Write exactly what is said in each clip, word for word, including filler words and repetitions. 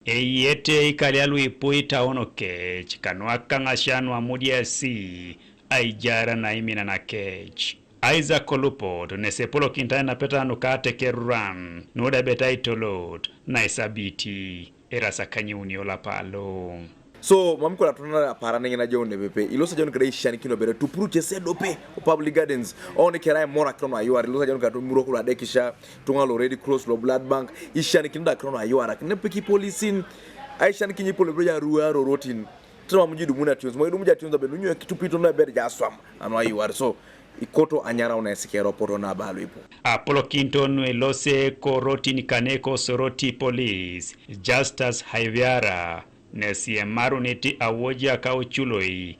Eyiete ikalia luipu itaono kec, kanu akaŋasia nu amudiasi aijar naimina nakec. Isaac Olupot, nesi epolokinit ainapeta nuka atekeruran, nu da ebeit aitolot, naisabiti, erasakanyuni olapa lo. So mam kula tuna apara ningi na jaun nepepe ilo sa jaun kede ishan kino bere tupuru chese dope o public gardens. Oni kera mora kino ayuar ilo sa jaun katu muro kula dekisha tunga lo Red Cross lo blood bank ishan kino da kino ayuar kine piki polisin. Aishan kinyi pole bro ya ruwa rorotin. Tuma muji dumuna tunes mo dumu ja tunes da benu nyo kitupito na bere ja swam ano ayuar. So ikoto anyara una esikero poto na balu ipo. Apolokinit nu elose ko rotin kane ko Soroti Police, Justus Haiviara, nesi emarunit awoja ka oculoi,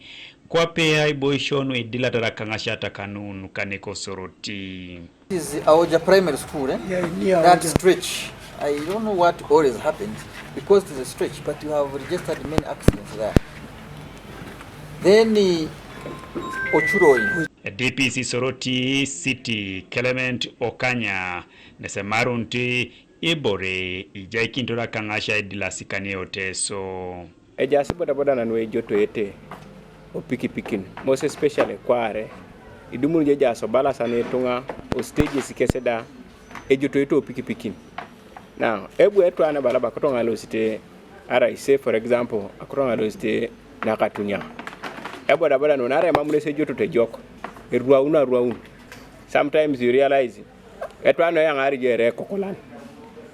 kwape aiboisio nu idilatara kaŋasiata kanun kane ko Soroti. This is Aoja Primary School, eh? Yeah, near That Aoja. Stretch. I don't know what always happens because it's a stretch, but you have registered many accidents there. Then, eh, Ochuroi. D P C Soroti City, Clement Okanya, nesi emarunit ibore ijaikinit da kaŋasia idilasi kane Oteso. Ejaas bodaboda nanu ejotoete opikipikin, most especially kware, idumuni jo ejaas obalasa netuŋa o stages kese da ejotoete opikipikin. Now, ebu etwan ebala ba kotoŋa elosite, arai say for example, akotoŋa elosite Nakatunya. Ebodaboda nun arai mam nes ejotote ejok, eruaun aruaun. Sometimes you realize, etwan eyaŋar jo ere ekokolan.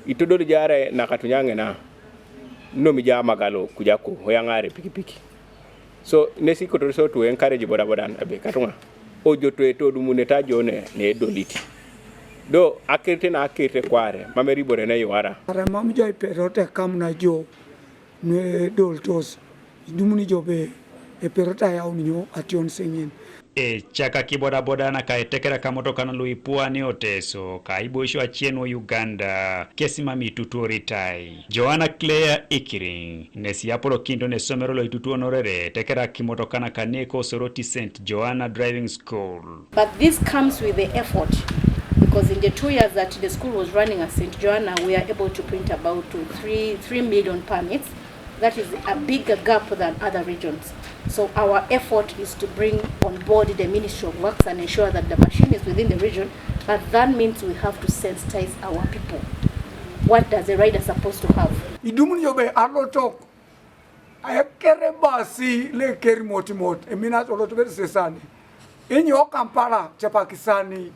Itodol jo arai Nakatunya ŋina, nom jo amagalo kujako, eyaŋar epikipiki. So nesi kotor so to encourage bodabodan ebe katuŋa ojoto etodumunete ajo ne, ne edolit. Do akirite na akirite kware mam eribore ne yuara. Ara mam jo iperote kam na jo ne edoltos idumuni jo be eperote ayaun nyo ation seŋen. Ecakaki bodaboda naka etekera kamotokan luipuani Oteso ka iboisio acien wo Uganda kesi mam itutuoritai. Joanna Claire Ikiring, nesi apolokinit ne esomero lo itutuonorere etekera kimotokan kane ko Soroti Saint Joanna Driving School. But this comes with the effort, because in the two years that the school was running at Saint Joanna, we are able to print about three, three million permits. That is a bigger gap than other regions. So our effort is to bring on board the Ministry of Works and ensure that the machine is within the region, but that means we have to sensitize our people. What does a rider supposed to have? Idumuni jo be alotok, ekere basi le keri motimot, emina tolot bere sesani. Inyo Kampala, te Pakistani,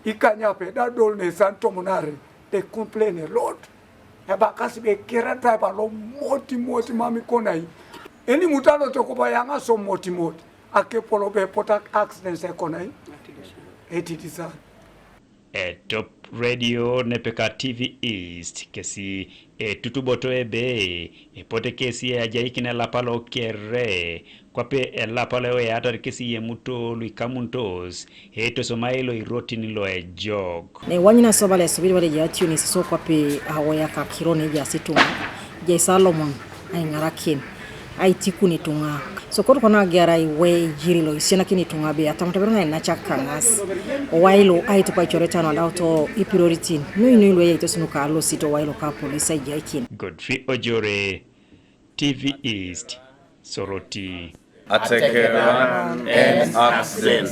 ikanyape, da dol ne san tomonare, they complain a lot. Ebakasi be kere driver lo motimot mam ikonai. Eni mutalo tokoba yaŋa so motimot, akepolo be potak accidents ekonai. Etitisan. Etop Radio nepeka T V East kesi etutuboto ebe epote kesi ajaikin elapa lo kere, kwape elapa lo eweatar kesi yemuto luikamuntos etosomai lo irotin lo ejok. Ne wanyina sobale subiri wale jatiuni so kwape awoya kakiro ne jasituma jai Salomon aiŋarakin aitikun ituŋa. So kotu kona agiara iwe ejiri lo isianakin ituŋa be atamat aberu na inacak kaŋas. Owai lo aitupa icoretan odauto ipiroritin nuinui lu eyaitos nuka alosit owai lo ka polis aijaikin. Godfrey Ojore, T V East, Soroti. Atekeran en accident.